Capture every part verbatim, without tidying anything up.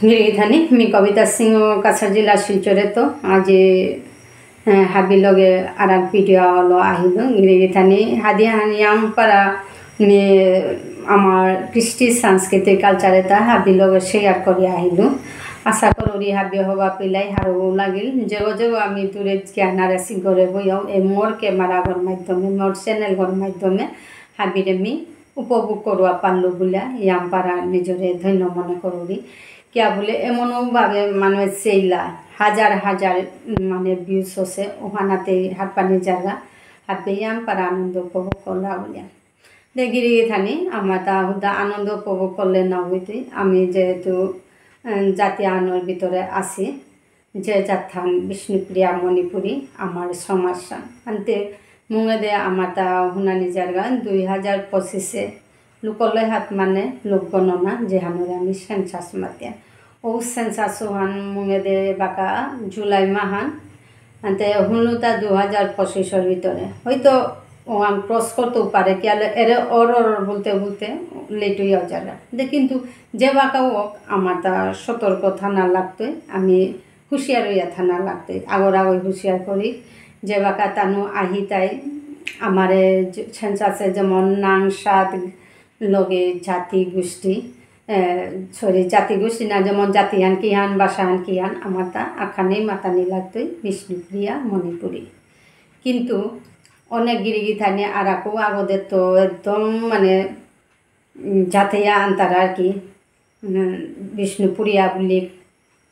গিরিগিথানি, মি কবিতা সিংহ, কাছাড় জেলা শিলচরেত্ত। আজি, এ, হাবি লগে আর এক ভিডিও লো আহিলু। গিরিগিথানি, হাদিহান ইয়ামপারা মি আমার কৃষ্টি সাংস্কৃতিক কালচার এতা হাবি লগে শেয়ার করি আহিলু। আশা করুরি হাবি হবা পিলাই হারৌ লাগিল। যেগো যেগো আমি দূরে গিয়া নারেসি ঘরে বইয়াও, এ মোর ক্যামেরা ঘর মাধ্যমে, মোর চ্যানেল ঘর মাধ্যমে হাবিরে মি উপভোগ করুয়া পারলু বুলিয়া ইয়ামপারা নিজরে ধন্য মনে করুরি। কিয়া বুলে এমনও ভাবে মানুষ চেইলা, হাজার হাজার, উম, মানে ভিউজ হসে, ওহানাতে হারপানি জায়গা, হাতে ইয়ামপারা আনন্দ উপভোগ করলা বুলিয়া। দে গিরিগিথানি, আমার তা হুদা আনন্দ উপভোগ করলে না হইতে, আমি যেহেতু, উম, জাতি আনর ভিতরে আছি, যে জাতহান বিষ্ণুপ্রিয়া মণিপুরী, আমার সমাজহান। আনতে মুঙেদে আমার তা হুনানি জারগা দুই হাজার পঁচিশে লোকলয় হাত মানে লোক গণনা, যেহানরে আমি সেন্সাস মাতিয়া। ও সেন্সাস ওহান মুঙেদে বাকা জুলাই মাহান, আনতে হুনলু তা দুই হাজার পঁচিশর ভিতরে। হয়তো ওহান ক্রস করতেও পারে, কিয়ালে এরে অর অর বলতে বলতে লেট হইয়া যারা। দে কিন্তু যে বাকা হোক, আমার তা সতর্ক থানা লাগতই, আমি হুঁশিয়ার হইয়া থানা লাগতই। আগর আগই হুঁশিয়ার করি, যে বাকা তানু আহি তাই আমারে যে-, সেন্সাসে যেমন নাং সাত লগে জাতি গোষ্ঠী, এ, সরি, জাতি গোষ্ঠী না, যেমন জাতিহান কিহান, ভাষাহান কিহান, আমার তা আখানেই মাতানি লাগতই বিষ্ণুপ্রিয়া মণিপুরী। কিন্তু অনেক গিরিগিথানি আর আকো আগদের তো একদম মানে, উম, জাতেয়া আন্তারা আর কি, উম, বিষ্ণুপুরিয়া বুলিক,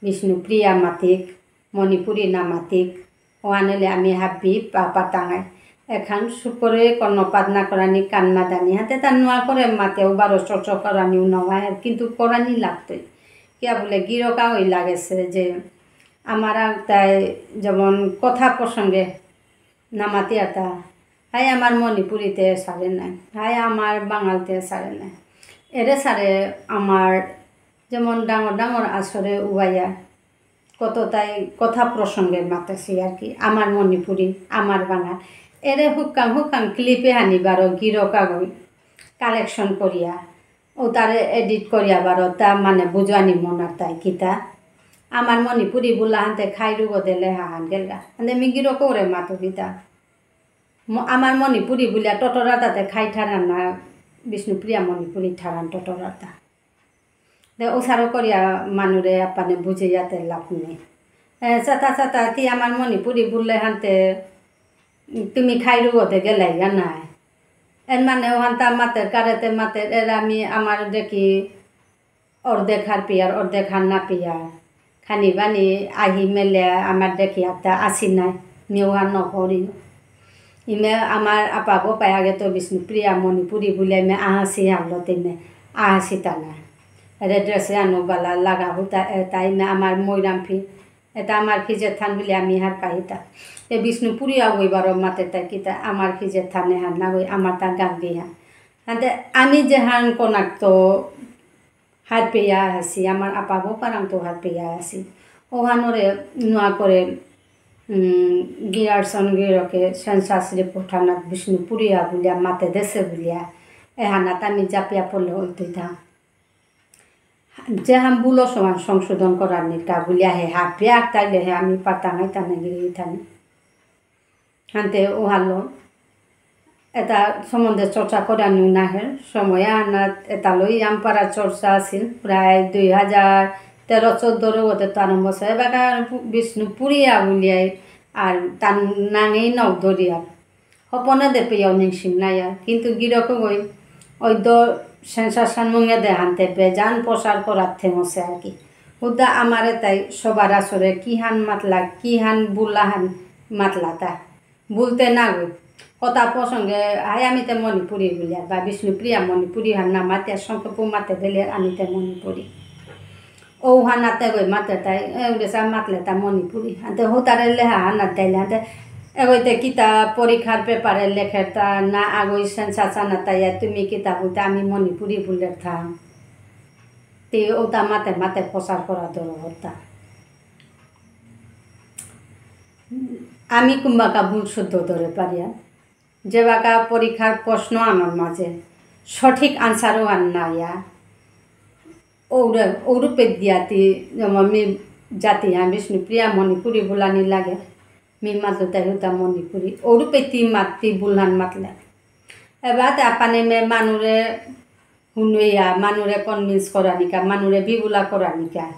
বিষ্ণুপ্রিয়া মাতিক, মণিপুরী না মাতিক, ও আনলে আমি হাবি পা-, পাতাঙাই। এখান সুকরে কর্ণপাত না করানি কান না দানি। হাতে তার নোয়া করে মাতেও বারো চর্চা করানিও নয়, কিন্তু করানি লাগতই। কিয়া বুলে গিরকা ওই লাগেছে যে আমার আগ তাই যেমন কথা প্রসঙ্গে না মাতিয়াতা, হাই আমার মণিপুরীতে সারে নাই, হাই আমার বাঙালতে সারে নাই। এরে সারে আমার যেমন ডাঙর ডাঙর আসরে উবাইয়া কততাই কথা প্রসঙ্গে মাতেছি আর কি, আমার মণিপুরী, আমার বাঙাল। এরে হুকাং হুকাং ক্লিপে হানি বারো গিরকাগই কালেকশন করিয়া, ও তারে এডিট করিয়া বারো তা মানে বুঝানি মনার তাই কিতা। আমার মণিপুরী বুলা হানতে খাই রুগো দেলে হাহান গেলগা। হানতে মি গিরকরে মাতো কিতা। ম-, আমার মণিপুরী বুলিয়া টটরা তাতে খাই ঠারান না, বিষ্ণুপ্রিয়া মণিপুরী ঠারান টটরা তা। দে ওসারো করিয়া মানুরে আপানে বুঝে যাতে লাভ নেই। এ, চাতা চাতা তি আমার মণিপুরী বুললে হানতে তুমি খাই রুগতে গেলাই গা নাই। এর মানে ওহান তা মাতের কারেতে মাতের এর আমি আমার দেখি অর্ধেক হার পিয়ার, অর্ধেক হার না পিয়ার। খানি বানি আহি মেলে আমার দেখি আতা আসি নাই, নিউ আর ন করি। ইমে আমার আপা বপাই আগে তো বিষ্ণুপ্রিয়া মণিপুরী বুলে মে আহাসি হারলো তেমে আহাসি তা না। এরে ড্রেসে আনো বালা লাগা হুতা এ তাই মে আমার মৈরাম ফি, এটা আমার ফিজে থান বুলে আমি হার পাইতা। এ বিষ্ণুপুরী আগই বারো মাতে তাই কিতা আমার ফিজে থানে হার না গই আমার তা গান দিয়া। হাতে আমি যে হান কোনাক তো হারপেয়া আসি, আমার আপা বপারাং তো হারপেয়া আসি। ওহানরে নোয়া করে, উম, গিয়ারসন গিরকে সেন্সাস রিপোর্ট হানাত বিষ্ণুপুরিয়া বুলিয়া মাতে দেসে বুলিয়া, এহানাত আমি জাপিয়া পড়লে হইতই তা। যে হাম বুলো সমান সংশোধন করার নিকা বুলিয়া হে হারপেয়া আক্তাইলে হে আমি পাতাঙাই তানে গিরি থানি। হানতে ওহালো। এটা সম্বন্ধে চর্চা করানি নাহের। সময় আনাত এটালো ইয়ামপারা চর্চা আছিল। প্রায় দুই হাজার তেরো চৌদ্দর গতে তো আরম্ভ অসে। এবাকা বিষ্ণুপুরিয়া বুলিয়াই আর তার নাঙেই নক ধরিয়া। হপনে দেপেয়াও নিংসিং নাইয়া। কিন্তু গিরক গই ওই দ সেন্সাসন মুঙে দে হানতে বেজান প্রচার করার থেমসে আর কি। হুদা আমারে তাই সবার আসরে কিহান মাতলা, কিহান বুলাহান মাতলা তা। বুলতে না গো। কথা প্রসঙ্গে, আই আমি তে মণিপুরী বুলিয়া, বা বিষ্ণুপ্রিয়া মণিপুরী হান না মাতে, সংক্ষেপ মাতে বেলে আমি তে মণিপুরী। ও হানাতে গই মাতে তাই, এ, উড়েসা মাতলে তা মণিপুরী। আনতে হুতারে লেহা হানা তাইলে, আনতে এগোইতে কিতা পরীক্ষার পেপারে লেখে তা না আগই সেন্সাস আনা তাই, তুমি কিতা বুলতে আমি মণিপুরী বুলে থা। তে ওটা মাতে মাতে প্রচার করা দরকার তা। আমি কুম্বাকা ভুল শুদ্ধ ধরে পারিয়া। যেবাকা পরীক্ষার প্রশ্ন আমার মাঝে সঠিক আনসারও আন না ইয়া। ওরে, ওরূপে দিয়াতি, যেমন মি জাতি হান বিষ্ণুপ্রিয়া মণিপুরী বুলানি লাগে। মি মাতলু তাই হুতা মণিপুরী। ওরূপে তি মাতি বুলহান মাতলে। এবার তে আপানে মে মানুরে হুনুইয়া, মানুরে convince করানিকা, মানুরে বিবুলা করানিকা।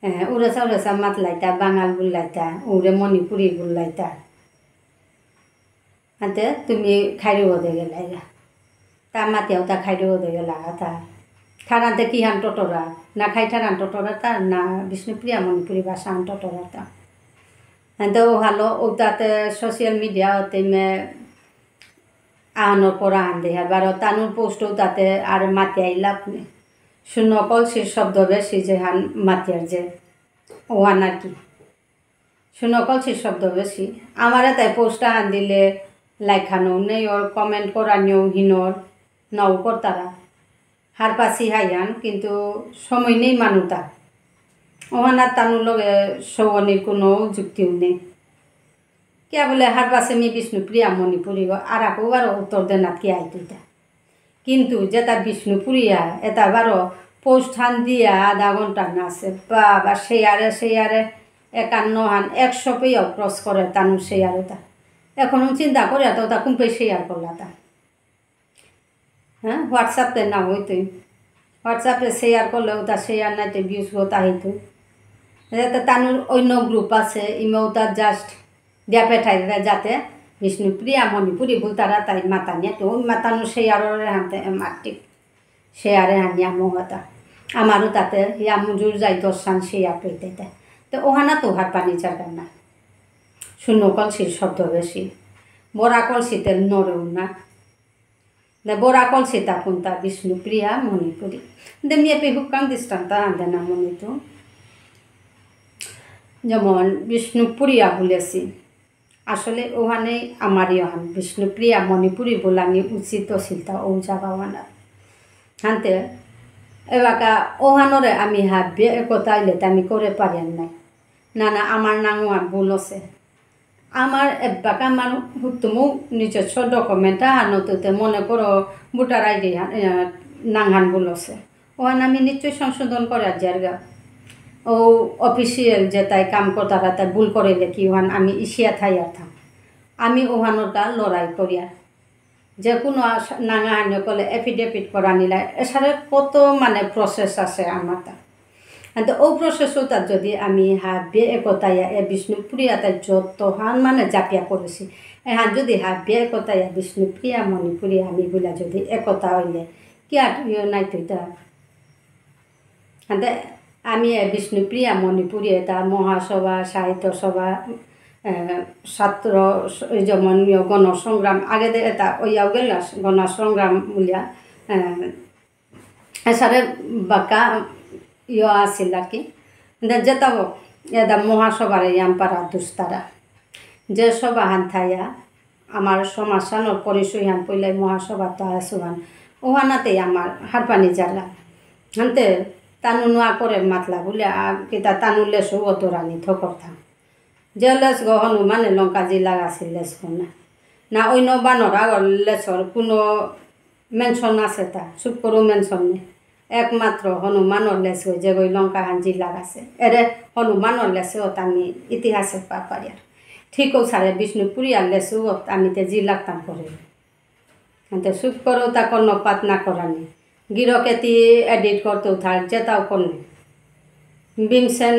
এ, উড়েসা উড়েসা মাতলাইতা, বাঙাল বুললাইতা, উড়ে মণিপুরী বুললাইতা। আনতে তুমি খাইরু হদে গেলাইগা। তা মাতিয়াও তা খাইরু হদে গেলা, তা। থারান্তে কিহান টটরা, না খাই থারান টটরা তা, না বিষ্ণুপ্রিয়া মণিপুরী ভাষা আন টটরা তা। আনতে ও হালো, ও তাতে social media হতে মে আহানর পর আহান দেহার বারো তানুর post ও তাতে আর মাতিয়াই লাভ নেই। শূন্য কলসির শব্দ বেশি যেহান মাতিয়ার যে ওহান আর কি। শূন্য কলসির শব্দ বেশি। আমারে তাই post আহান দিলে like হানও নেই ওর, comment করানিও হিনর, নাও করতারা। হারপাসি হাইয়ান, কিন্তু সময় নেই মানুতা। ওহানা তানুর লগে সৌনির কোনো যুক্তিও নেই। কিয়া বুলে হারপাসে মি বিষ্ণুপ্রিয়া মণিপুরী গো, আর আকো বারো উত্তর দেনাত কি আইতইতা। কিন্তু যেটা বিষ্ণুপ্রিয়া, এটা বারো post হান দিয়া আধা ঘন্টা না আছে। বাবা, share এ, share এ, একান্ন হান, একশো পেয়েও cross করে তানু share ওটা। এখন চিন্তা করে তো ওটা কোন পে share করলা তা? হ্যাঁ, WhatsApp এ না হইতই। WhatsApp এ share করলে ওটা share নাইতে views গোটা হইতই। এটাতে তানুর অন্য group আছে, ইমে ওটা just দিয়া পেঠাই দেয় যাতে বিষ্ণুপ্রিয়া মণিপুরী বুলতারা তাই মাতানিয়া তো ওই মাতানো share ওরে হানতে মাটিক share এ হানিয়া মোহতা। আমারও তাতে ইয়া মঞ্জুর যাই দশান share পেতে দেয়। তো ওহানা তো হারপানি জায়গা না। শূন্য কলসির শব্দ বেশি। বড়া কলসিতে নরেও না। দে বড়া কলসিতা কোনটা বিষ্ণুপ্রিয়া মণিপুরী। দে মি এপি হুকাং দৃষ্টান্ত আনতে না মনিতু। যেমন বিষ্ণুপ্রিয়া বুলেছি। আসলে ওহানে আমার ইহান বিষ্ণুপ্রিয়া মণিপুরী বুলানি উচিত ছিল তা ও জাগা ওহানা। হানতে এবাকা ওহানরে আমি হাবিয়ে একতা ইলে তা আমি করে পারিয়ার নাই। না, না, আমার নাঙ ওহান ভুল আছে। আমার এবাকা আমার হুতুমু নিজস্ব document আহানতে মনে করো voter ID হান, এ, নাঙহান ভুল আছে। ওহান আমি নিশ্চয় সংশোধন করার জায়গা। ও official যেটাই কাম করতারা তাই ভুল করে লেখি ওহান আমি ইসিয়া থাই আর থাম। আমি ওহানর কা লড়াই করিয়া। যে কোনো আস-, নাঙহানি করলে affidavit করা নিলাই, এছাড়া কত মানে process আছে আমার তা। And ও process ওটা যদি আমি হাবিয়ে একতাইয়া এ বিষ্ণুপ্রিয়া তাই যত হান মানে জাপিয়া করেছি, এহান যদি হাবিয়ে একতাইয়া বিষ্ণুপ্রিয়া মণিপুরী আমি বুলা যদি একতা হইলে, কি আর ইয়ে নাই তো এটা? হাতে আমি এ বিষ্ণুপ্রিয়া মণিপুরী এটা মহাসভা, সাহিত্য সভা, এ, ছাত্র স-, এই যেমন ইয়ে গণসংগ্রাম, আগে দে এটা ওইয়াও গেল গণসংগ্রাম বুলিয়া, এ, এসারে বাকা ইয়ে আসিল আর কি। দে যেটা হোক, এটা মহাসভারে ইয়াম পারা দুস্তারা। যে সভা হান থাইয়া, আমার সমাজ হানর পরিচয় হান পইলাই মহাসভা তো আসুহান। ওহানাতে আমার হারপানি জালা। হানতে তানু নোয়া করে মাতলা বুলে, আ, কিতা তানু লেসু ও দোরানি থকর থাম। যে লেসগ হনুমানে লঙ্কা জিলা গাছিল লেসগ না। না অন্য বানর আগর লেসর কোনো mention আছে তা, চুপ করো mention নেই। একমাত্র হনুমানর লেসগ যেগই লঙ্কা হান জিলা গাছে। এরে হনুমানর লেসগ তামি ইতিহাসে পা পারিয়ার। ঠিক ও সারে বিষ্ণুপুরিয়ার লেসগ আমি তে জিলাক তাম করে। আনতে চুপ করো তা কর্ণপাত না করানি। গিরকে তি edit করতে উঠার যেটাও করনি। ভীমসেন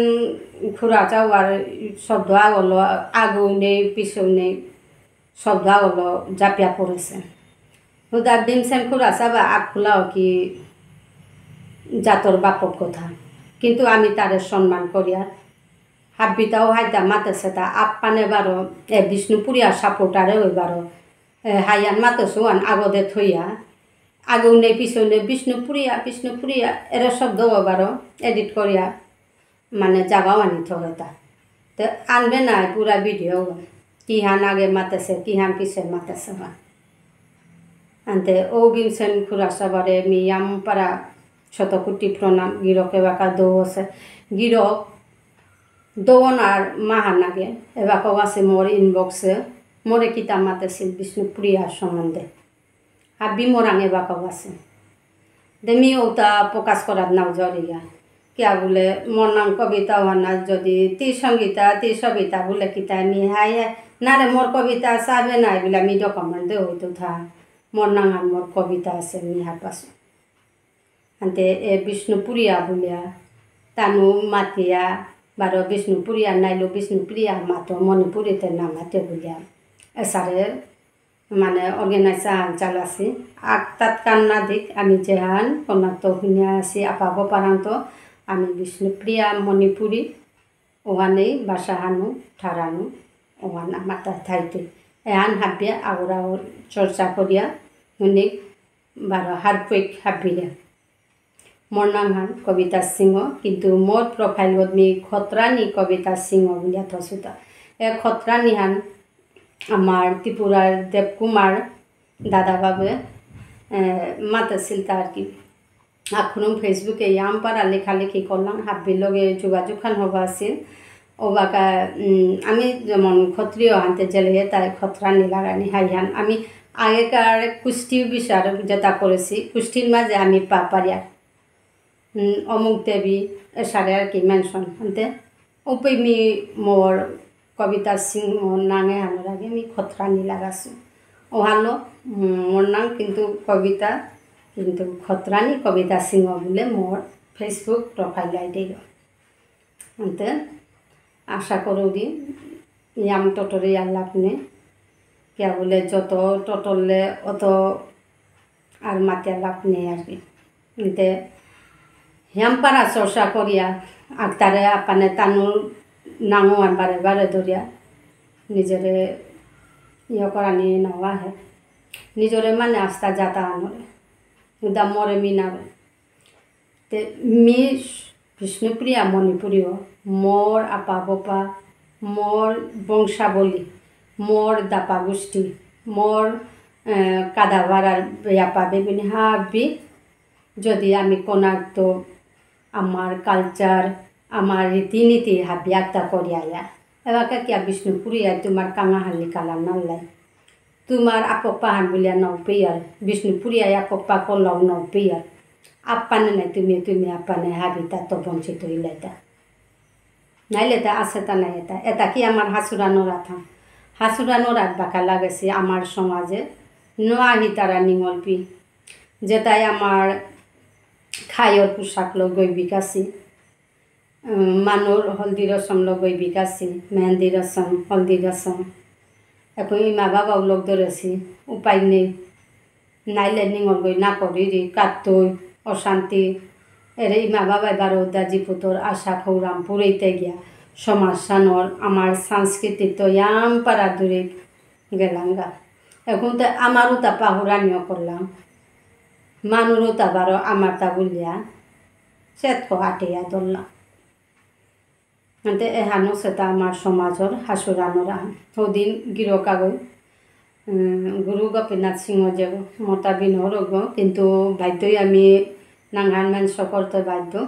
খুড়া চাওয়ার শব্দ আগলো আগেও নেই, পিছেও নেই, শব্দ আগলো জাপিয়া পড়েছে। হুদা ভীমসেন খুড়া চাবা আগ খোলাও কি জাতর বাপক কথা। কিন্তু আমি তারে সম্মান করিয়া হাব্বিতাও হাইতা মাতেছে তা আপ্পানে বারো, এ বিষ্ণুপুরিয়া supporter এ ওই বারো, এ হাইয়ান মাতেছে ওয়ান আগদে থইয়া, আগেও নেই পিছেও নেই বিষ্ণুপুরিয়া, বিষ্ণুপুরিয়া, এরে শব্দ ও বারো edit করিয়া, মানে জাগাও আনি থইতা। তে আনবে না পুরা video, কিহান আগে মাতেছে, কিহান পিছে মাতেছে বা। আনতে ও ভীমসেন খুড়া চাবারে মি ইয়াম পারা শতকোটি প্রণাম, গিরকে বাকা দৌ আছে। গিরক দৌন আর মাহান আগে, এবাকাও আছে মোর inbox এ, মোরে কিতা মাতেছিল বিষ্ণুপ্রিয়া সম্বন্ধে। আর বিমরাং এবাকাও আছে। দে মি ওতা প্রকাশ করাত নাও জরিয়া। কিয়া বুলে মোর নাঙ কবিতা ওহানা যদি তি সঙ্গীতা, তি সবিতা বুলে কিতা মি হাই, না রে মোর কবিতা সাবে নাই বুলে মি document দে হইতো থা। মোর নাঙ আর মোর কবিতা আছে মি হারপাসু। আনতে এ বিষ্ণুপুরিয়া বুলিয়া, তানু মাতিয়া, বারো বিষ্ণুপুরিয়া নাইলো বিষ্ণুপ্রিয়া মাতো মণিপুরিতে না মাতে বুলিয়া। এসারে মানে organize আহান চালাসি। আগ তাত কান্না দিক আমি যেহান কোনাত হুনিয়া আসি আপাবো পারান্ত আমি বিষ্ণুপ্রিয়া মণিপুরী ওহানেই ভাষাহানু ঠারানু ওহান আমাতা থাইতে। এহান হাবিয়া আগরা চর্চা করিয়া হুনিক বারো হারপুইক হাবিলে। মোর নাঙহান কবিতা সিংহ, কিন্তু মোর profile ত মি খত্রানি কবিতা সিংহ বুলিয়া থসুতা। এ খত্রানিহান আমার ত্রিপুরার দেবকুমার দাদা বাবু, এ, মাতেসিলতা আর কি। এখনো Facebook এ ইয়াম পারা লেখালেখি করলাম, হাব্বির লগে যোগাযোগ খান হবা আছিল। ও বাকা, উম, আমি যেমন ক্ষত্রিয় হানতে জেলে তাই খত্রানি লাগানি হাইহান। আমি আগেকার কুষ্টি বিচার যেটা করেছি, কুষ্টির মাঝে আমি পা-, পারিয়া, উম, অমুক দেবী, এসারে আর কি mention হানতে। ওপে মি মোর কবিতা সিংহ নাঙে হানোর আগে মি খত্রানি লাগাসু। ওহালো, উম, মোর নাঙ কিন্তু কবিতা, কিন্তু খত্রানি কবিতা সিংহ বুলে মোর Facebook profile ID গ। আনতে আশা করুরি ইয়াম টটরে ইয়ার লাভ নেই। কিয়া বুলে যত টটরলে অত আর মাতিয়া লাভ নেই আর কি। আনতে হিয়াম পারা চর্চা করিয়া আক্তারে আপানে তানুর নাঙ আর বারে বারে ধরিয়া নিজরে ইয়ে করানি নাওয়া হে। নিজরে মানে আস্তা জাতা আনরে। উদা মরে মিনারে। তে মি বিষ্ণুপ্রিয়া মণিপুরীও, মোর আপা বোপা, মোর বংশাবলী, মোর দাপা গোষ্ঠী, মোর, এ, কাদাভারার ব্যাপা বেবিনি হাবি, যদি আমি কোনার তো আমার culture, আমার রীতিনীতি হাবি আক্তা করিয়া ইয়া। এবাকা কিয়া বিষ্ণুপুরিয়া তোমার কাঙা হালি কালা নাল্লাই। তোমার আপক পাহান বুলিয়া নাও পেয়ার, বিষ্ণুপুরিয়া আপক পা কল্লাও নাও পেয়ার। আপ্পানে নাই তুমি, তুমি আপ্পানে হাবিতা তো বঞ্চিত হইলাইতা। নাইলে তা আছে তা নাই এটা। এটা কি আমার হাসুরা নরা থা? হাসুরা নরাত বাকা লাগেছে আমার সমাজে। নোয়া হিতারা নিঙলপি। যেটাই আমার খায়র পোশাক লো গৈ বিকাশি। উম, মানুর হলদি রসম লগই বিকাশি, মেহেন্দি রসম, হলদি রসম। এখন ইমা বাবাও লগ ধরেছি, উপায় নেই। নাইলে নিঙল গই না করি রে, কাত্তই, অশান্তি। এরে ইমা বাবাই বারো দাজি পুতর আশা খৌরাম পুরেইতে গিয়া। সমাজ সানর আমার সংস্কৃতি তো ইয়াম পারা দূরে গেলাঙ্গা। এখন তো আমারও তা পাহুরানিও করলাম। মানুরও তা বারো আমার তা বলিয়া। সেতকো আটেয়া দল্লা। আনতে এহানো সেটা আমার সমাজর হাসুরানোর আহান। হদিন গিরক আগই, উম, গুরু গোপীনাথ সিংহ যে মতা বিনহরগ, কিন্তু বাধ্যই আমি নাঙহান মেন সকরতে বাধ্য।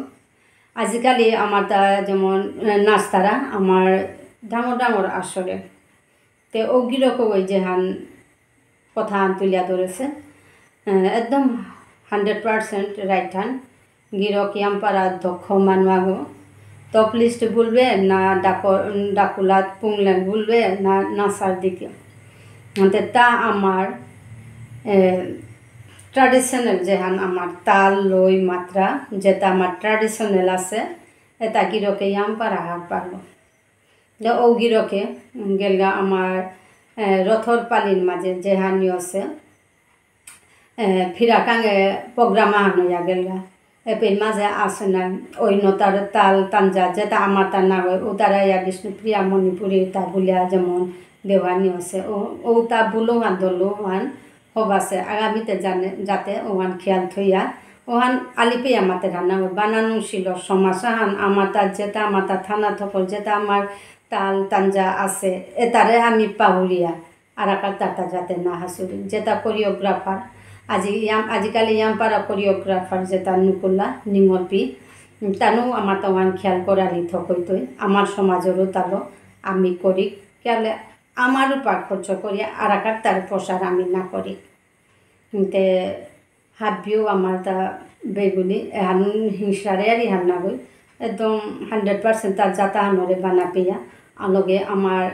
আজিকালি আমার তা যেমন, এ, নাস্তারা আমার ডাঙর ডাঙর আসরে। তে ও গিরক ওই যেহান কথা আন তুলিয়া ধরেছে। আহ, একদম hundred percent right হান। গিরক ইয়াম পারা দক্ষ মানু আগো। Top list বলবে না ডাকো-, ডাকুলাত পুংলেন বলবে না নাসার দিকে। আনতে তা আমার, এ, traditional যেহান আমার তাল লই মাত্রা, যেটা আমার traditional আছে, এটা গিরকে ইয়াম পারা হার পারলো। যে ও গিরকে, উম, গেলগা আমার, এ, রথর পালির মাঝে যেহানি আছে, এ, ফিরা কাঙে program আহানো ইয়া গেলগা। এপির মাঝে আছে না, ওই নতার তাল তানজা, যেটা আমার তা না হয়, ও তারা ইয়া বিষ্ণুপ্রিয়া মণিপুরী তা বলিয়া যেমন দেওয়ানি আছে। ও, ও তা বুলো হান দলো হান, হবাসে আগামীতে জানে, যাতে ওহান খেয়াল থইয়া, ওহান আলিপেয়া মাতে রান্না হয়। বানানো ছিল সমাজ আহান, আমাতা যেটা, আমাতা থানা থকল যেটা, আমার তাল তানজা আছে, এতারে আমি পাহুরিয়া, আরাকার তাতা যাতে না হাসুরি। যেটা choreographer, আজি ইয়াম, আজিকালি ইয়াম পারা choreographer যেটা নুকুল্লা, নিঙলপি, তানু আমাতা ওহান খেয়াল করানি থকইতই, আমার সমাজেরও তালো আমি করি, কেলে আমার উপর খরচ করি, আরাকার তার প্রসার আমি না করি। তে হাবিও আমার তা বেগুনি এহান হিংসারে আর ইহান না গই, একদম হান্ড্রেড পার্সেন্ট তার জাতাহানরে বানা পেয়া, আলগে আমার,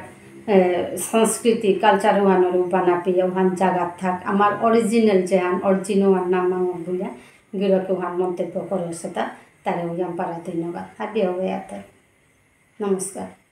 এ, সংস্কৃতি, কালচার ওহানরে বানা পেয়া, ওহান জাগাত থাক, আমার অরিজিনাল যেহান, অরিজিনাল ওহান নাম মাঙ বুলিয়া, গিরকে ওহান মন্তব্য করে সেটা, তারে ওহান পারা ধন্যবাদ। হাবি হবে এতে। নমস্কার।